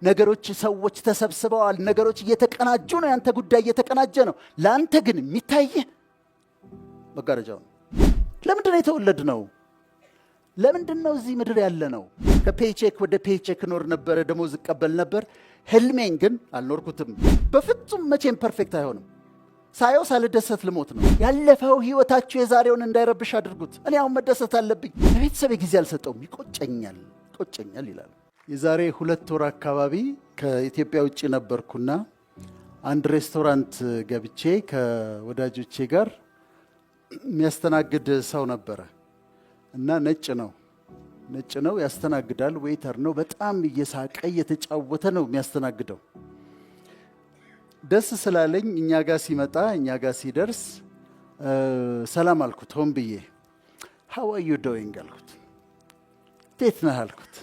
ነገሮች፣ ሰዎች ተሰብስበዋል። ነገሮች እየተቀናጁ ነው። ያንተ ጉዳይ እየተቀናጀ ነው። ለአንተ ግን የሚታይህ መጋረጃው ነው። ለምንድን ነው የተወለድነው? ለምንድን ነው እዚህ ምድር ያለነው? ከ paycheck ወደ paycheck እኖር ነበረ፣ ደሞዝ እቀበል ነበር። ህልሜን ግን አልኖርኩትም። በፍጹም መቼም perfect አይሆንም። ሳየው ሳልደሰት ልሞት ነው። ያለፈው ህይወታችሁ የዛሬውን እንዳይረብሽ አድርጉት። እኔ አሁን መደሰት አለብኝ። ለቤተሰቤ ጊዜ አልሰጠውም፣ ይቆጨኛል፣ ይቆጨኛል ይላል። የዛሬ 2 ወር አካባቢ ከኢትዮጵያ ውጭ ነበርኩና አንድ ሬስቶራንት ገብቼ ከወዳጆቼ ጋር የሚያስተናግድ ሰው ነበረ እና ነጭ ነው፣ ነጭ ነው፣ ያስተናግዳል። Waiter ነው። በጣም እየሳቀ እየተጫወተ ነው የሚያስተናግደው። ደስ ስላለኝ እኛ ጋር ሲመጣ፣ እኛ ጋር ሲደርስ ሰላም አልኩት። ሆን ብዬ "How are you doing?" አልኩት። እንዴት ነህ አልኩት።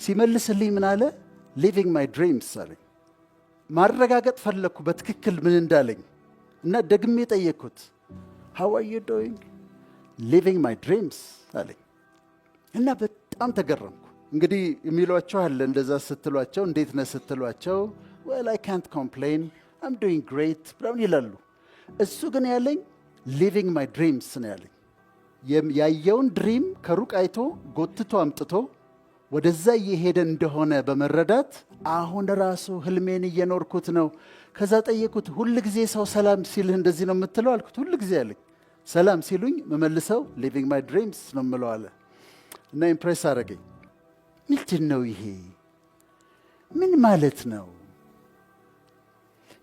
ሲመልስልኝ ምን አለ? "Living my dreams" አለኝ። ማረጋገጥ ፈለግኩ በትክክል ምን እንዳለኝ እና ደግሜ ጠየቅኩት። "How are you doing?" "Living my dreams" አለኝ እና በጣም ተገረምኩ። እንግዲህ የሚሏቸው አለ፣ እንደዛ ስትሏቸው፣ እንዴት ነህ ስትሏቸው "ዌል፣ አይ ካንት ኮምፕሌን፣ አም ዶይንግ ግሬት" ምናምን ይላሉ። እሱ ግን ያለኝ "living my dreams" ነው ያለኝ። ያየውን dream ከሩቅ አይቶ ጎትቶ አምጥቶ ወደዛ እየሄደ እንደሆነ በመረዳት አሁን ራሱ ህልሜን እየኖርኩት ነው። ከዛ ጠየኩት፣ ሁል ጊዜ ሰው ሰላም ሲልህ እንደዚህ ነው የምትለው አልኩት። ሁል ጊዜ አለኝ። ሰላም ሲሉኝ ምመልሰው "living my dreams" ነው የምለው አለ እና impress አደረገኝ። ምንድን ነው ይሄ? ምን ማለት ነው?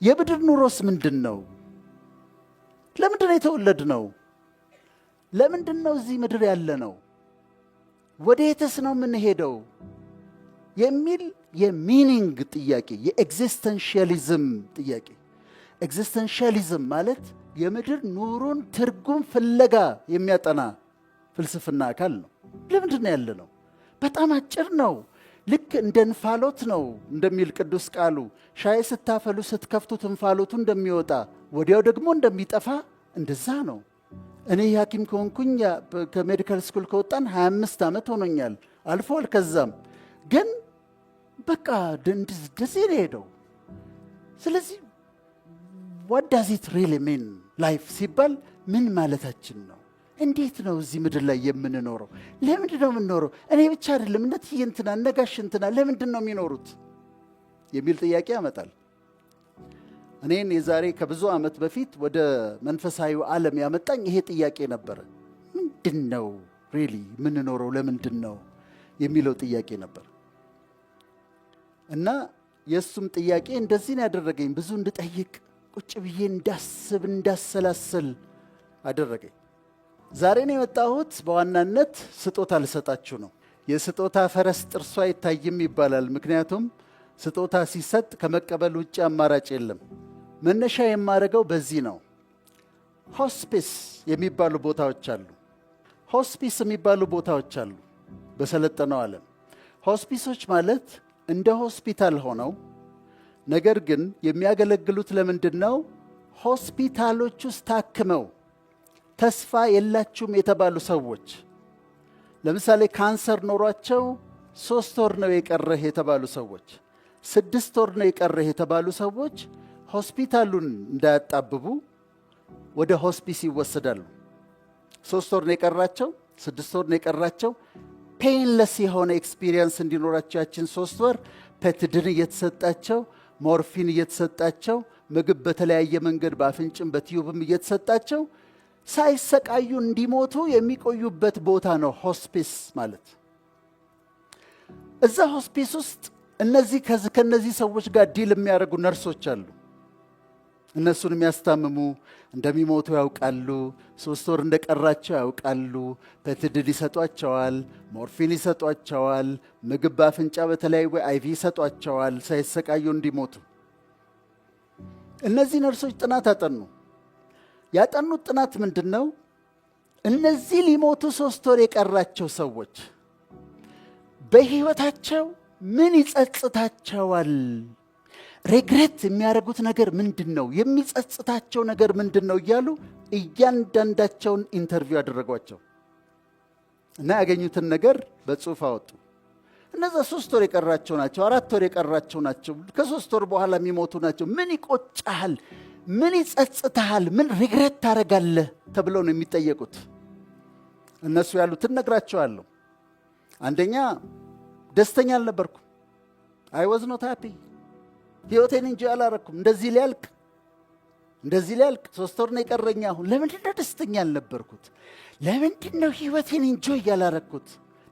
የምድር ኑሮስ ምንድን ነው? ለምንድን ነው የተወለድነው? ለምንድን ነው እዚህ ምድር ያለነው? ወዴትስ ነው የምንሄደው? የሚል የ meaning ጥያቄ፣ የ existentialism ጥያቄ። Existentialism ማለት የምድር ኑሮን ትርጉም ፍለጋ የሚያጠና ፍልስፍና አካል ነው። ለምንድን ነው ያለነው? በጣም አጭር ነው። ልክ እንደ እንፋሎት ነው እንደሚል ቅዱስ ቃሉ፣ ሻይ ስታፈሉ ስትከፍቱት እንፋሎቱ እንደሚወጣ ወዲያው ደግሞ እንደሚጠፋ እንደዛ ነው። እኔ ሐኪም ከሆንኩኝ፣ ከ medical school ከወጣን 25 ዓመት ሆኖኛል፣ አልፏል። ከዛም ግን በቃ እንደዚህ ነው የሄደው። ስለዚህ what does it really mean life ሲባል ምን ማለታችን ነው? እንዴት ነው እዚህ ምድር ላይ የምንኖረው? ለምንድን ነው የምንኖረው? እኔ ብቻ አይደለም፣ እነ እትዬ እንትና፣ እነ ጋሽ እንትና ለምንድን ነው የሚኖሩት የሚል ጥያቄ ያመጣል። እኔን የዛሬ ከብዙ ዓመት በፊት ወደ መንፈሳዊ ዓለም ያመጣኝ ይሄ ጥያቄ ነበረ። ምንድን ነው really የምንኖረው፣ ለምንድን ነው የሚለው ጥያቄ ነበር። እና የእሱም ጥያቄ እንደዚህ ነው ያደረገኝ። ብዙ እንድጠይቅ፣ ቁጭ ብዬ እንዳስብ፣ እንዳሰላስል አደረገኝ። ዛሬ ነው የመጣሁት በዋናነት ስጦታ ልሰጣችሁ ነው። የስጦታ ፈረስ ጥርሱ አይታይም ይባላል። ምክንያቱም ስጦታ ሲሰጥ ከመቀበል ውጭ አማራጭ የለም። መነሻ የማደርገው በዚህ ነው። Hospice የሚባሉ ቦታዎች አሉ። Hospice የሚባሉ ቦታዎች አሉ በሰለጠነው ዓለም። Hospice ኦች ማለት እንደ ሆስፒታል ሆነው ነገር ግን የሚያገለግሉት ለምንድን ነው? ሆስፒታሎች ውስጥ ታክመው ተስፋ የላችሁም የተባሉ ሰዎች፣ ለምሳሌ ካንሰር ኖሯቸው 3 ወር ነው የቀረህ የተባሉ ሰዎች፣ 6 ወር ነው የቀረህ የተባሉ ሰዎች ሆስፒታሉን እንዳያጣብቡ ወደ hospice ይወሰዳሉ። 3 ወር ነው የቀራቸው፣ 6 ወር ነው የቀራቸው። Painless የሆነ experience እንዲኖራቸው ያችን 3 ወር ፔትድን እየተሰጣቸው፣ morphine እየተሰጣቸው፣ ምግብ በተለያየ መንገድ በአፍንጭም በ tube ም እየተሰጣቸው ሳይሰቃዩ እንዲሞቱ የሚቆዩበት ቦታ ነው hospice ማለት። እዛ hospice ውስጥ እነዚህ ከነዚህ ሰዎች ጋር deal የሚያደርጉ ነርሶች አሉ። እነሱን የሚያስታምሙ እንደሚሞቱ ያውቃሉ። 3 ወር እንደቀራቸው ያውቃሉ። ፔትድል ይሰጧቸዋል፣ morphine ይሰጧቸዋል፣ ምግብ በአፍንጫ በተለያዩ IV ይሰጧቸዋል፣ ሳይሰቃዩ እንዲሞቱ። እነዚህ ነርሶች ጥናት አጠኑ። ያጠኑት ጥናት ምንድን ነው? እነዚህ ሊሞቱ 3 ወር የቀራቸው ሰዎች በሕይወታቸው ምን ይጸጽታቸዋል? Regret የሚያደርጉት ነገር ምንድን ነው? የሚጸጽታቸው ነገር ምንድን ነው? እያሉ እያንዳንዳቸውን interview አደረጓቸው እና ያገኙትን ነገር በጽሁፍ አወጡ። እነዛ 3 ወር የቀራቸው ናቸው፣ 4 ወር የቀራቸው ናቸው፣ ከ3 ወር በኋላ የሚሞቱ ናቸው። ምን ይቆጫሃል? ምን ይጸጽትሃል? ምን regret ታደርጋለህ? ተብለው ነው የሚጠየቁት። እነሱ ያሉትን ነግራቸዋለሁ። አንደኛ፣ ደስተኛ አልነበርኩም። I was not happy። ህይወቴን enjoy አላረኩም። እንደዚህ ሊያልቅ፣ እንደዚህ ሊያልቅ 3 ወር ነው የቀረኝ። አሁን ለምንድን ነው ደስተኛ ያልነበርኩት? ለምንድን ነው ህይወቴን enjoy ያላረኩት?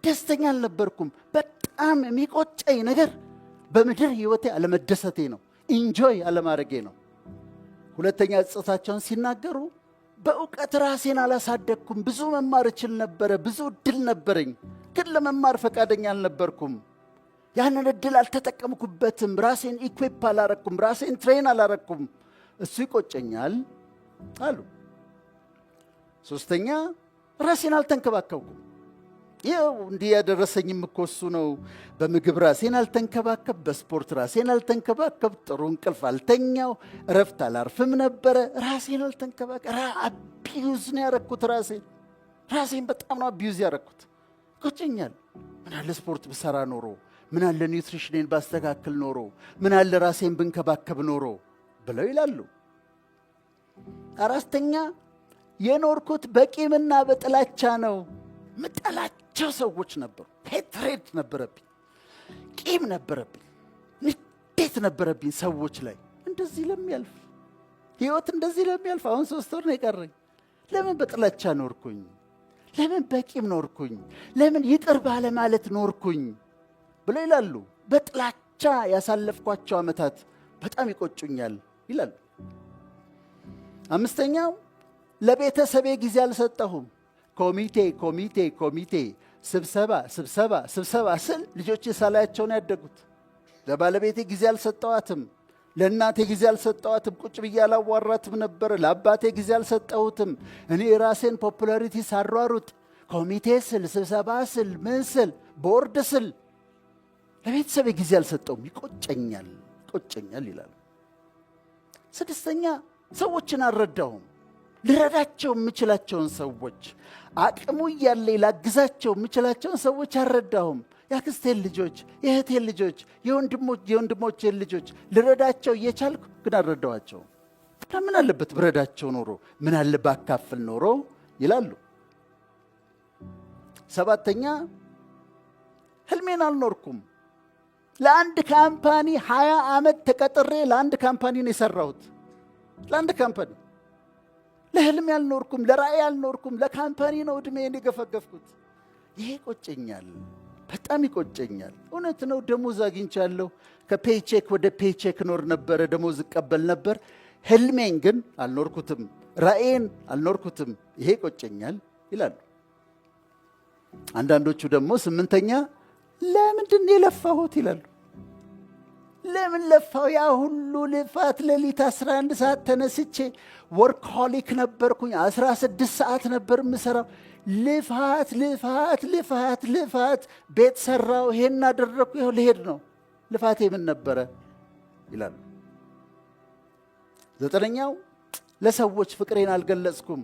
ደስተኛ አልነበርኩም። በጣም የሚቆጨኝ ነገር በምድር ህይወቴ አለመደሰቴ ነው፣ enjoy አለማድረጌ ነው። ሁለተኛ ጸጸታቸውን ሲናገሩ በእውቀት ራሴን አላሳደግኩም። ብዙ መማር እችል ነበረ፣ ብዙ እድል ነበረኝ፣ ግን ለመማር ፈቃደኛ አልነበርኩም። ያንን እድል አልተጠቀምኩበትም። ራሴን equip አላረኩም፣ ራሴን train አላረኩም። እሱ ይቆጨኛል አሉ። ሶስተኛ፣ ራሴን አልተንከባከብኩም። ይኸው እንዲህ ያደረሰኝም እኮ እሱ ነው። በምግብ ራሴን አልተንከባከብ፣ በስፖርት ራሴን አልተንከባከብ፣ ጥሩ እንቅልፍ አልተኛው፣ እረፍት አላርፍም ነበረ። ራሴን አልተንከባከብ፣ abuse ነው ያረኩት። ራሴን በጣም ነው abuse ያረኩት። ይቆጨኛል። ምን አለ ስፖርት ብሰራ ኖሮ፣ ምን አለ nutrition ኔን ባስተካክል ኖሮ፣ ምን አለ ራሴን ብንከባከብ ኖሮ ብለው ይላሉ። አራተኛ፣ የኖርኩት በቂምና በጥላቻ ነው። ምጠላቸው ሰዎች ነበሩ። Hatred ነበረብኝ፣ ቂም ነበረብኝ፣ ንዴት ነበረብኝ ሰዎች ላይ። እንደዚህ ለሚያልፍ ህይወት፣ እንደዚህ ለሚያልፍ፣ አሁን 3 ወር ነው የቀረኝ። ለምን በጥላቻ ኖርኩኝ? ለምን በቂም ኖርኩኝ? ለምን ይቅር ባለማለት ኖርኩኝ? ብለው ይላሉ። በጥላቻ ያሳለፍኳቸው ዓመታት በጣም ይቆጩኛል ይላሉ። አምስተኛው፣ ለቤተሰቤ ጊዜ አልሰጠሁም። ኮሚቴ፣ ኮሚቴ፣ ኮሚቴ፣ ስብሰባ፣ ስብሰባ፣ ስብሰባ ስል ልጆቼ ሳላያቸው ነው ያደጉት። ለባለቤቴ ጊዜ አልሰጠዋትም። ለእናቴ ጊዜ አልሰጠዋትም። ቁጭ ብዬ አላዋራትም ነበረ። ለአባቴ ጊዜ አልሰጠሁትም። እኔ ራሴን popularity ሳሯሩጥ፣ ኮሚቴ ስል፣ ስብሰባ ስል፣ ምን ስል፣ ቦርድ ስል ለቤተሰቤ ጊዜ አልሰጠውም። ይቆጨኛል፣ ይቆጨኛል ይላሉ። ስድስተኛ፣ ሰዎችን አልረዳሁም። ልረዳቸው የምችላቸውን ሰዎች፣ አቅሙ እያለኝ ላግዛቸው የምችላቸውን ሰዎች አልረዳሁም። የአክስቴን ልጆች፣ የእህቴን ልጆች፣ የወንድሞቼን ልጆች ልረዳቸው እየቻልኩ ግን አልረዳኋቸውም። ምን አለበት ብረዳቸው ኖሮ፣ ምን አለ ባካፍል ኖሮ ይላሉ። ሰባተኛ፣ ህልሜን አልኖርኩም። ለአንድ company 20 ዓመት ተቀጥሬ ለአንድ company ነው የሰራሁት። ለአንድ company፣ ለህልሜ አልኖርኩም፣ ለራእዬ አልኖርኩም። ለ company ነው ዕድሜዬን የገፈገፍኩት። ይሄ ይቆጨኛል፣ በጣም ይቆጨኛል። እውነት ነው፣ ደሞዝ አግኝቻለሁ። ከ paycheck ወደ paycheck ኖር ነበረ፣ ደሞዝ እቀበል ነበር። ህልሜን ግን አልኖርኩትም፣ ራእዬን አልኖርኩትም። ይሄ ይቆጨኛል ይላሉ። አንዳንዶቹ ደግሞ ስምንተኛ፣ ለምንድን ነው የለፋሁት ይላሉ። ለምን ለፋሁ? ያ ሁሉ ልፋት፣ ሌሊት 11 ሰዓት ተነስቼ፣ workaholic ነበርኩኝ። 16 ሰዓት ነበር የምሰራው። ልፋት፣ ልፋት፣ ልፋት፣ ልፋት፣ ቤት ሰራው፣ ይሄን አደረግኩ፣ ይኸው ልሄድ ነው። ልፋቴ ምን ነበረ ይላሉ። ዘጠነኛው፣ ለሰዎች ፍቅሬን አልገለጽኩም።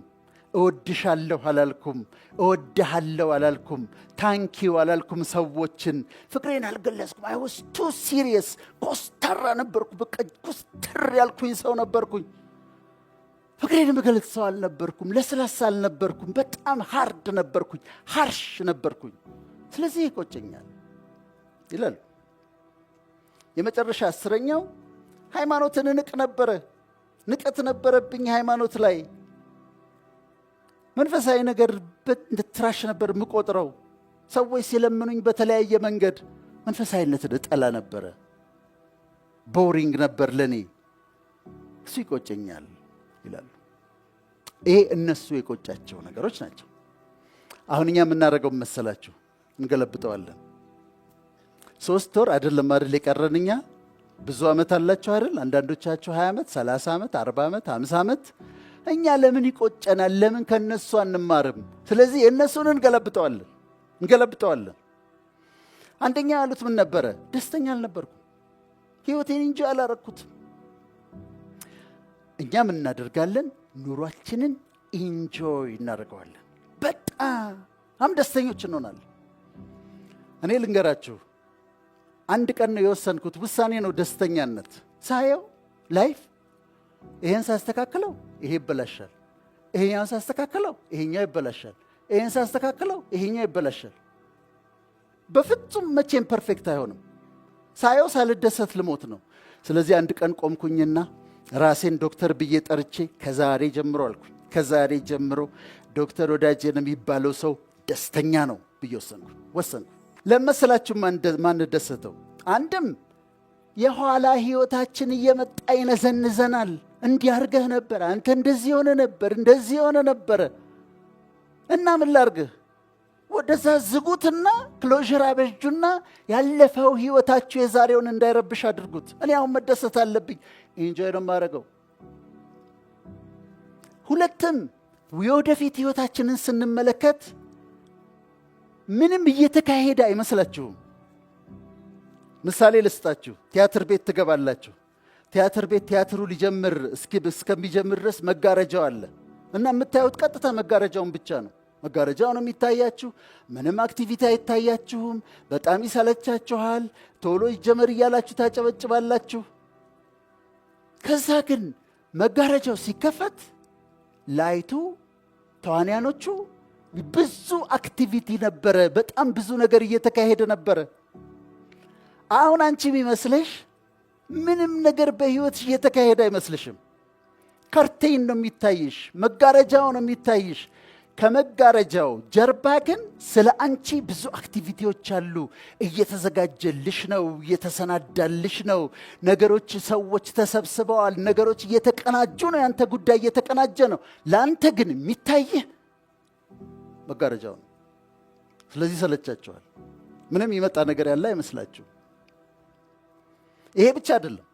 እወድሻለሁ አላልኩም። እወድሃለሁ አላልኩም። Thank you አላልኩም። ሰዎችን ፍቅሬን አልገለጽኩም። I was too serious፣ ኮስታራ ነበርኩ። በቃ ኮስተር ያልኩኝ ሰው ነበርኩኝ። ፍቅሬን የምገልጽ ሰው አልነበርኩም። ለስላሳ አልነበርኩም። በጣም hard ነበርኩኝ፣ harsh ነበርኩኝ። ስለዚህ ይቆጨኛል ይላሉ። የመጨረሻ 10ኛው፣ ሃይማኖትን እንቅ ነበረ። ንቀት ነበረብኝ ሃይማኖት ላይ። መንፈሳዊ ነገር እንደ trash ነበር የምቆጥረው። ሰዎች ሲለምኑኝ በተለያየ መንገድ መንፈሳዊነትን እጠላ ነበረ። Boring ነበር ለእኔ። እሱ ይቆጨኛል ይላሉ። ይሄ እነሱ የቆጫቸው ነገሮች ናቸው። አሁን እኛ የምናደርገው መሰላችሁ? እንገለብጠዋለን። 3 ወር አይደለም አይደል የቀረን፣ እኛ ብዙ ዓመት አላችሁ አይደል? አንዳንዶቻችሁ 20 ዓመት፣ 30 ዓመት፣ 40 ዓመት፣ 50 ዓመት። እኛ ለምን ይቆጨናል? ለምን ከነሱ አንማርም? ስለዚህ የእነሱን እንገለብጠዋለን፣ እንገለብጠዋለን። አንደኛ ያሉት ምን ነበረ? ደስተኛ አልነበርኩም፣ ህይወቴን enjoy አላረኩትም። እኛ ምን እናደርጋለን? ኑሯችንን enjoy እናደርገዋለን። በጣም ደስተኞች እንሆናለን። እኔ ልንገራችሁ፣ አንድ ቀን ነው የወሰንኩት። ውሳኔ ነው ደስተኛነት። ሳየው life ይሄን ሳስተካክለው ይሄ ይበላሻል፣ ይሄኛውን ሳስተካክለው ይሄኛው ይበላሻል፣ ይሄን ሳስተካክለው ይሄኛው ይበላሻል። በፍጹም መቼም perfect አይሆንም። ሳየው ሳልደሰት ልሞት ነው። ስለዚህ አንድ ቀን ቆምኩኝና ራሴን ዶክተር ብዬ ጠርቼ ከዛሬ ጀምሮ አልኩኝ፣ ከዛሬ ጀምሮ ዶክተር ወዳጄን የሚባለው ሰው ደስተኛ ነው ብዬ ወሰንኩ ወሰንኩ። ለመሰላችሁ ማንደሰተው አንድም የኋላ ህይወታችን እየመጣ ይነዘንዘናል። እንዲህ አርገህ ነበር አንተ፣ እንደዚህ የሆነ ነበር፣ እንደዚህ የሆነ ነበረ እና ምን ላርግህ? ወደዛ ዝጉትና closure አበጁና ያለፈው ህይወታችሁ የዛሬውን እንዳይረብሽ አድርጉት። እኔ አሁን መደሰት አለብኝ፣ enjoy ነው የማደርገው። ሁለትም የወደፊት ህይወታችንን ስንመለከት ምንም እየተካሄደ አይመስላችሁም። ምሳሌ ልስጣችሁ። ቲያትር ቤት ትገባላችሁ። ቲያትር ቤት ቲያትሩ ሊጀምር እስከሚጀምር ድረስ መጋረጃው አለ እና የምታዩት ቀጥታ መጋረጃውን ብቻ ነው። መጋረጃው ነው የሚታያችሁ። ምንም activity አይታያችሁም። በጣም ይሰለቻችኋል። ቶሎ ይጀመር እያላችሁ ታጨበጭባላችሁ። ከዛ ግን መጋረጃው ሲከፈት light ኡ፣ ተዋንያኖቹ፣ ብዙ activity ነበረ። በጣም ብዙ ነገር እየተካሄደ ነበረ። አሁን አንቺ የሚመስልሽ ምንም ነገር በህይወትሽ እየተካሄደ አይመስልሽም። Curtain ነው የሚታይሽ፣ መጋረጃው ነው የሚታይሽ። ከመጋረጃው ጀርባ ግን ስለ አንቺ ብዙ activity ዎች አሉ። እየተዘጋጀልሽ ነው፣ እየተሰናዳልሽ ነው። ነገሮች፣ ሰዎች ተሰብስበዋል። ነገሮች እየተቀናጁ ነው። ያንተ ጉዳይ እየተቀናጀ ነው። ለአንተ ግን የሚታይህ መጋረጃው ነው። ስለዚህ ሰለቻችኋል። ምንም ይመጣ ነገር ያለ አይመስላችሁ። ይሄ ብቻ አይደለም።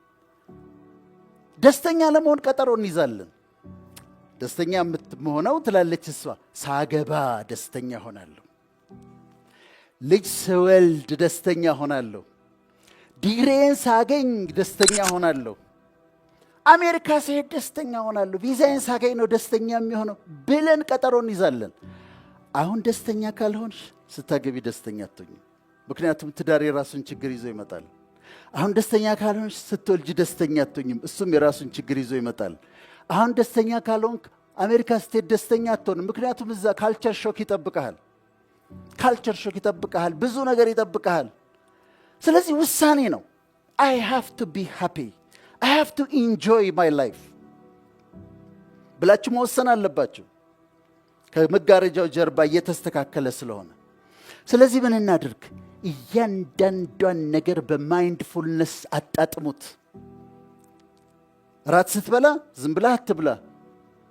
ደስተኛ ለመሆን ቀጠሮ እንይዛለን። ደስተኛ የምትሆነው ትላለች እሷ፣ ሳገባ ደስተኛ ሆናለሁ፣ ልጅ ስወልድ ደስተኛ ሆናለሁ፣ ዲግሪዬን ሳገኝ ደስተኛ ሆናለሁ፣ አሜሪካ ስሄድ ደስተኛ ሆናለሁ፣ ቪዛዬን ሳገኝ ነው ደስተኛ የምሆነው ብለን ቀጠሮ እንይዛለን። አሁን ደስተኛ ካልሆንሽ ስታገቢ ደስተኛ አትሆኝም። ምክንያቱም ትዳር የራሱን ችግር ይዞ ይመጣል። አሁን ደስተኛ ካልሆንሽ ስትወልጂ ደስተኛ አትሆኝም። እሱም የራሱን ችግር ይዞ ይመጣል። አሁን ደስተኛ ካልሆንክ አሜሪካ ስትሄድ ደስተኛ አትሆንም። ምክንያቱም እዛ culture shock ይጠብቅሃል። Culture shock ይጠብቅሃል። ብዙ ነገር ይጠብቅሃል። ስለዚህ ውሳኔ ነው። I have to be happy፣ I have to enjoy my life ብላችሁ መወሰን አለባችሁ። ከመጋረጃው ጀርባ እየተስተካከለ ስለሆነ። ስለዚህ ምን እናድርግ? እያንዳንዷን ነገር በ mindfulness አጣጥሙት። ራት ስትበላ ዝም ብለህ አትብላ።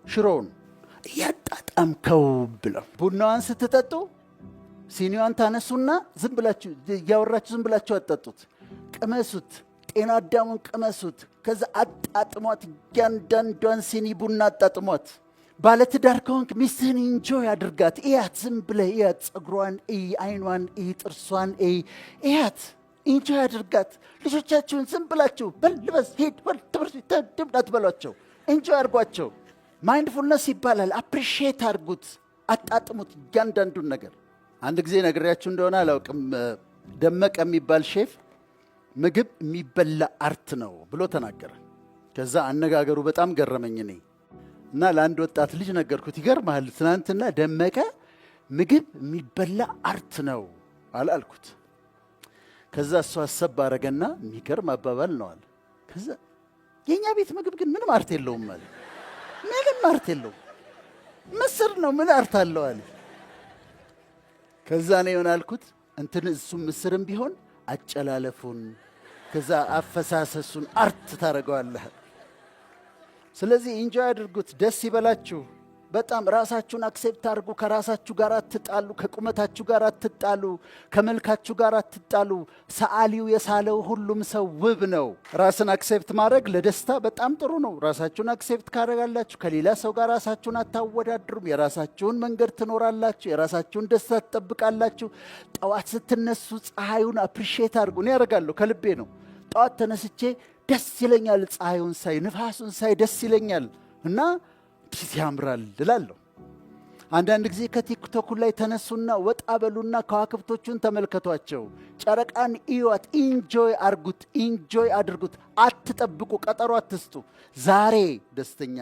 ሽሮውን እያጣጣምከው ብላ። ቡናዋን ስትጠጡ ሲኒዋን ታነሱና ዝም ብላችሁ እያወራችሁ ዝም ብላችሁ አትጠጡት። ቅመሱት፣ ጤና አዳሙን ቅመሱት። ከዛ አጣጥሟት፣ እያንዳንዷን ሲኒ ቡና አጣጥሟት። ባለትዳር ከሆንክ ሚስትህን enjoy አድርጋት። እያት፣ ዝም ብለህ እያት። ፀጉሯን እይ፣ አይኗን እይ፣ ጥርሷን እይ፣ እያት፣ enjoy አድርጋት። ልጆቻችሁን ዝም ብላችሁ በል ልበስ፣ ሂድ፣ በል ትምህርት ቤት አትበሏቸው። Enjoy አድርጓቸው። Mindfulness ይባላል። Appreciate አድርጉት፣ አጣጥሙት እያንዳንዱን ነገር። አንድ ጊዜ ነግሬያችሁ እንደሆነ አላውቅም። ደመቀ የሚባል ሼፍ ምግብ የሚበላ art ነው ብሎ ተናገረ። ከዛ አነጋገሩ በጣም ገረመኝ እኔ እና ለአንድ ወጣት ልጅ ነገርኩት። ይገርምሃል፣ ትናንትና ደመቀ ምግብ የሚበላ art ነው አለ አልኩት። ከዛ እሱ አሰብ አረገና የሚገርም አባባል ነው አለ። ከዛ የእኛ ቤት ምግብ ግን ምንም art የለውም አለ። ምንም art የለውም፣ ምስር ነው፣ ምን art አለው አለ። ከዛ እኔ ምን አልኩት፣ እንትን እሱም ምስርም ቢሆን አጨላለፉን ከዛ አፈሳሰሱን art ታደርገዋለህ። ስለዚህ enjoy አድርጉት፣ ደስ ይበላችሁ። በጣም ራሳችሁን accept አድርጉ። ከራሳችሁ ጋር አትጣሉ፣ ከቁመታችሁ ጋር አትጣሉ፣ ከመልካችሁ ጋር አትጣሉ። ሰዓሊው የሳለው ሁሉም ሰው ውብ ነው። ራስን accept ማድረግ ለደስታ በጣም ጥሩ ነው። ራሳችሁን accept ካደረጋላችሁ ከሌላ ሰው ጋር ራሳችሁን አታወዳድሩም። የራሳችሁን መንገድ ትኖራላችሁ። የራሳችሁን ደስታ ትጠብቃላችሁ። ጠዋት ስትነሱ ፀሐዩን appreciate አድርጉ። እኔ ያደርጋለሁ፣ ከልቤ ነው። ጠዋት ተነስቼ ደስ ይለኛል። ፀሐዩን ሳይ፣ ንፋሱን ሳይ ደስ ይለኛል እና እንዴት ያምራል እላለሁ። አንዳንድ ጊዜ ከቲክቶኩ ላይ ተነሱና ወጣ በሉና ከዋክብቶቹን ተመልከቷቸው፣ ጨረቃን እዩዋት፣ enjoy አርጉት፣ enjoy አድርጉት። አትጠብቁ፣ ቀጠሮ አትስጡ። ዛሬ ደስተኛ